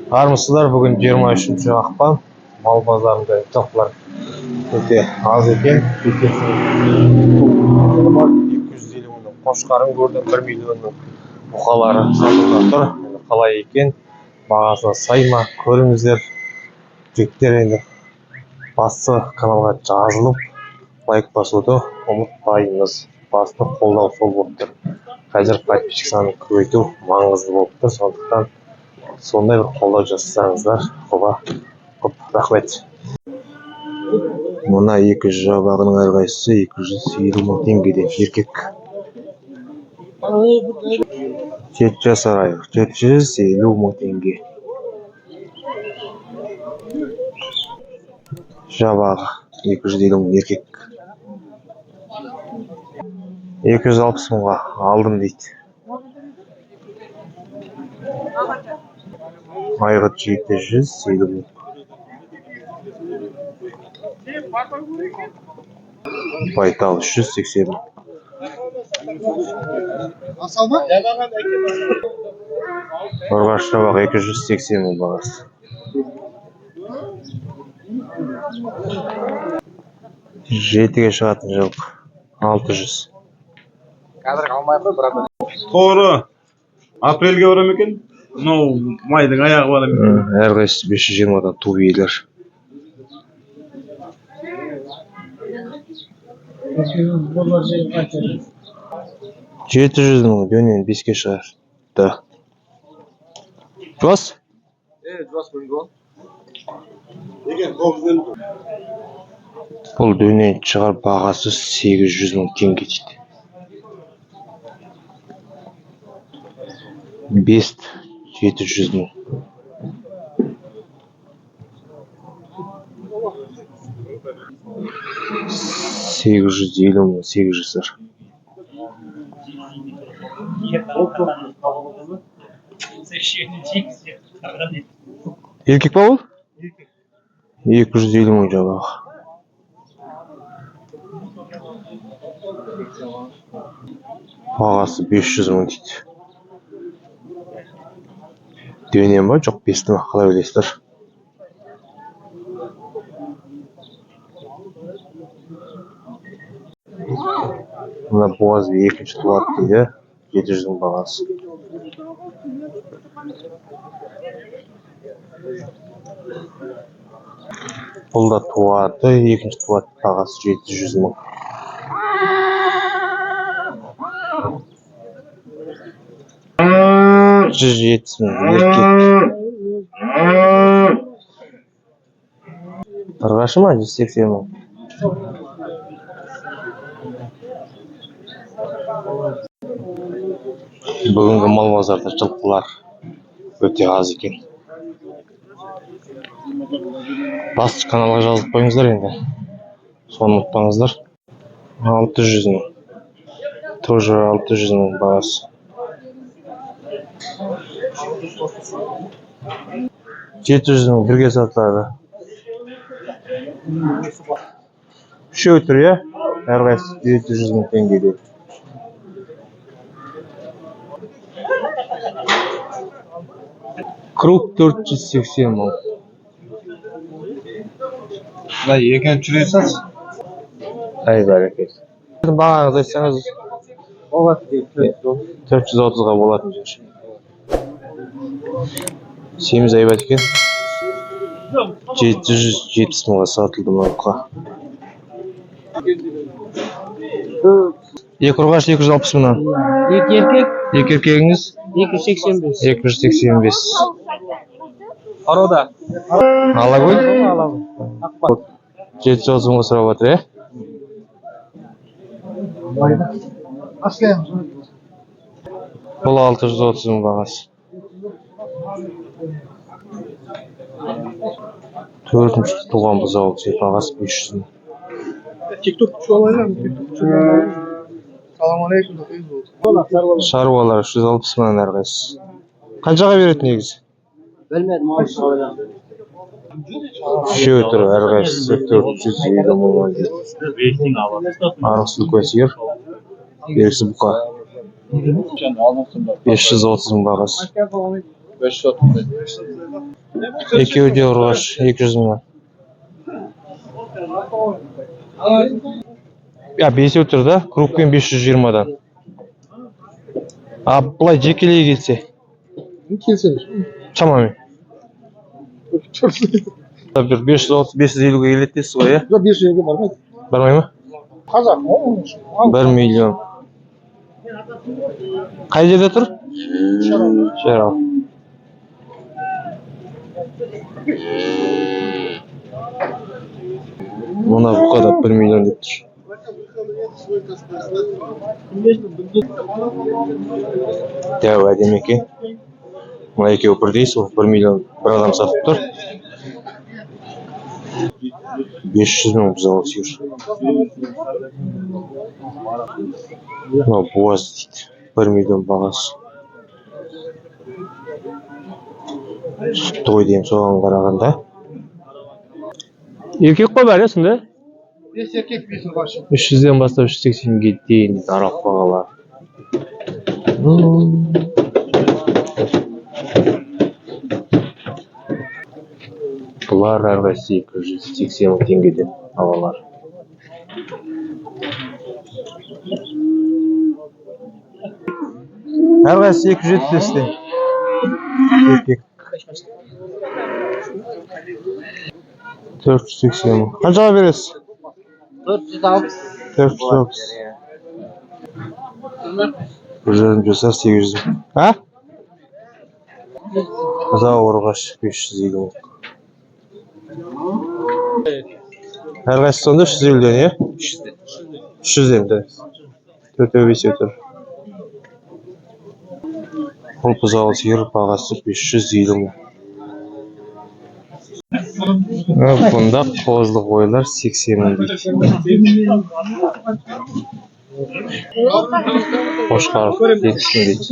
Армысыздар, бүгін 23 ақпан. Мал базарында жылқылар өте аз екен. 250 мыңның қошқарын көрдім, 1 миллионның бұқалары сатылып тұр. Енді қалай екен, бағасына сай ма, көріңіздер. Жігіттер, енді басты каналға жазылып, лайк басуды ұмытпаймыз. Басты қолдау сол болып тұр. Қазір подписчик санын көбейту маңызды болып тұр, сондықтан сондай бір қолдау жасасаңыздар, құба көп рахмет. Мына екі жабағының әрқайсысы 250 мың теңгеден, еркек. 7 жасар айғыр, 750 мың теңге. Жабағы 250 мың, еркек. 260 мыңға алдым дейді. Айғыр 750 мың. Байтал 380 мың. Ұрғашы жабақ 280 мың бағасы. 7-ге шығатын жылқы 600. Қазір алмай қой, брат. Торы апрельге бара ма екен? Мынау майдың аяғы бара ма екен? Әрқайсысы 520-дан ту биелер. 700 мың, дөнен 5-ке шығарды. Жуас? Бұл дөнен шығар, бағасы 800 мың теңге дейді. 5 700 мың. 850 мың, 8 жасар. Еркек па ол? 250 мың жабағы. Бағасы 500 мың дейді. Дөнен ба, жоқ бесті ма, қалай ойлайсыздар? Мына буаз екінші туады дейді. 700 мың бағасы. Бұл да туады, екінші туады, бағасы 700 мың. 170 мың, еркек. Ұрғашы ма, 180 мың. Бүгінгі мал базарда жылқылар өте аз екен. Басты каналға жазылып қойыңыздар енді. Соны ұмытпаңыздар. 600 мың. Тоже 600 мың бағасы. 700 мың бірге сатылады. Үшеу тұр, иә? Әрқайсысы 700 мың теңгеден. Круг 480 мың. Мына екені түсіре. Ай, бәрекелді. Бағаңызды айтсаңыз, Болады деп. 430-ға болатын жер. Семіз әйбат екен. 770 мыңға сатылды мына бұқа. Екі ұрғашы 260 мыңнан. Екі еркек. Екі еркегіңіз? 285. 285. Порода. Алакөл? 730 мыңға сұрап жатыр, иә? Бұл 630 мың бағасы. Төртінші туған бұзау бағасы 500 мың. TikTok tushib. Салам алейкум. Шаруалар 360 мыңнан әрқайсысы. Қаншаға береді негізі? Білмедім, Үшеуі тұр, әрқайсысы 450 мыңнан дейді. Арғысы үлкен сиыр, берісі бұқа. 530 мың бағасы. 530. Екеуі де ұрғаш, 200 мыңнан. Я, бесеу тұр да, кругпен 520-дан. А былай жекелей келсе? Келсе. Шамамен. Бір 530, 550-ге келеді дейсіз ғой, иә? Жоқ, 550-ге бармайды. Бармай ма? Қазақ. 1 миллион. Қай жерде тұр? Шарал. Мына бұқа да 1 миллион деп тұр. Дәу әдемі екен. Мына екеуі бірдей, сол 1 миллион бір адам сатып тұр. 500 мың бұзауы сиыр. Мынау буаз дейді. 1 миллион бағасы. Сүтті ғой деймін соған қарағанда. Еркек қой бәрі, сонда? 5 еркек, 5 ұрғашы. 300-ден бастап 380-ге дейін дейді аралық бағалар. Бұлар әрқайсысы 280 мың теңгеден алалар. Әрқайсысы 275-тен. Еркек. 480 мың. Қаншаға бересіз? 460. 460. 1,5 жасар 800 мың. А? Бұзау ұрғаш 550 мың. Әрқайсысы сонда 350-ден, иә? 300-ден, да. Төртеу бесеу тұр. Бұл бұзауы сиыр бағасы 550 мың. Бұнда қозы қойлар 80 мың дейді. Қошқар 70 мың дейді.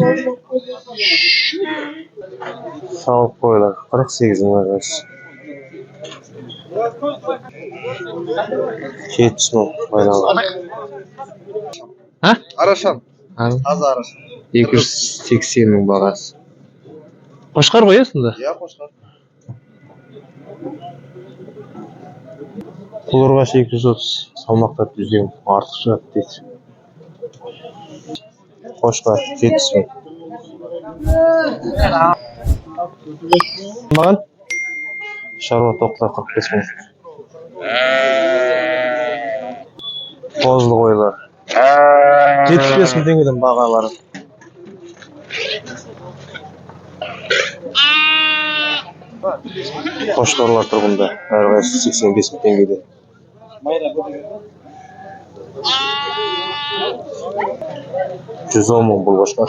Сауық қойлар 48 мың әрқайсысы. 70 мың байлалы. А? Арашан. Таза арашан. 280 мың бағасы. Қошқар ғой, иә, сонда? Иә, қошқар. Бұл ұрғаш 230, салмақтап 100-ден артық шығады дейді. Қошқар 70 мың. Маған шаруа тоқтар 45 мың. Қозы қойлар 75 мың теңгеден бағалары. Қошқарлар тұр бұнда, әрқайсысы 85 мың теңгеден. 110 мың бұл қошқар.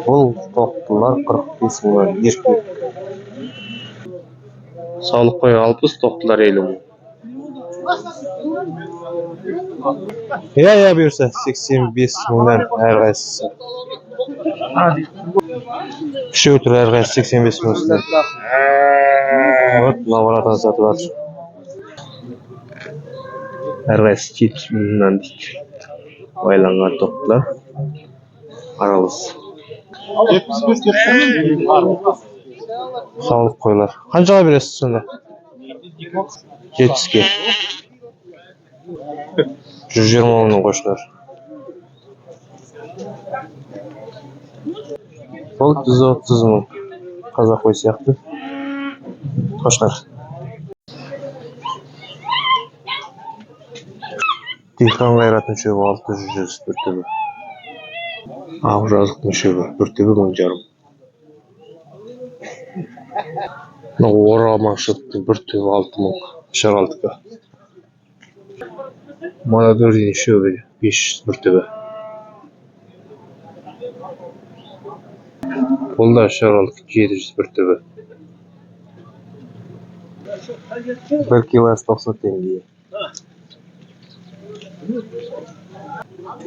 Бұл тоқтылар 45 мыңнан еркек. Саулық қой 60, тоқтылар 50 мың. Иә, иә, бұйырса 85 мыңнан әрқайсысы. Үшеу тұр, әрқайсысы 85 мың үстінде. Вот, мынау арадан сатып жатыр. Әрқайсысы 70 мыңнан дейді. Байланған тоқтылар. Аралас. 75. Саулық қойлар. Қаншаға бересіз сонда? 70-ке. 120 мыңның қошқар. Бұл 130 мың. Қазақ қой сияқты. Қошқар. Диқан қайраттың шөбі 600 бір түбі. Ақ жазықтың шөбі бір түбі 1500. Мынау ораман шөптің бір түбі 6000. Шаралдікі. Монодордың шөбі 500 бір түбі. Бұл да шаралдікі 700 бір түбі. 1 килосы 90 теңге.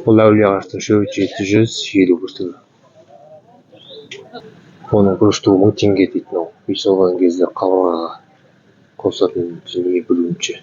Бұл әулие ағаштың шөбі 750 бір түбі. Оның бір штугы 1000 теңге дейді мынау. Үй салған кезде қабырғаға қосатын дүние білуімше.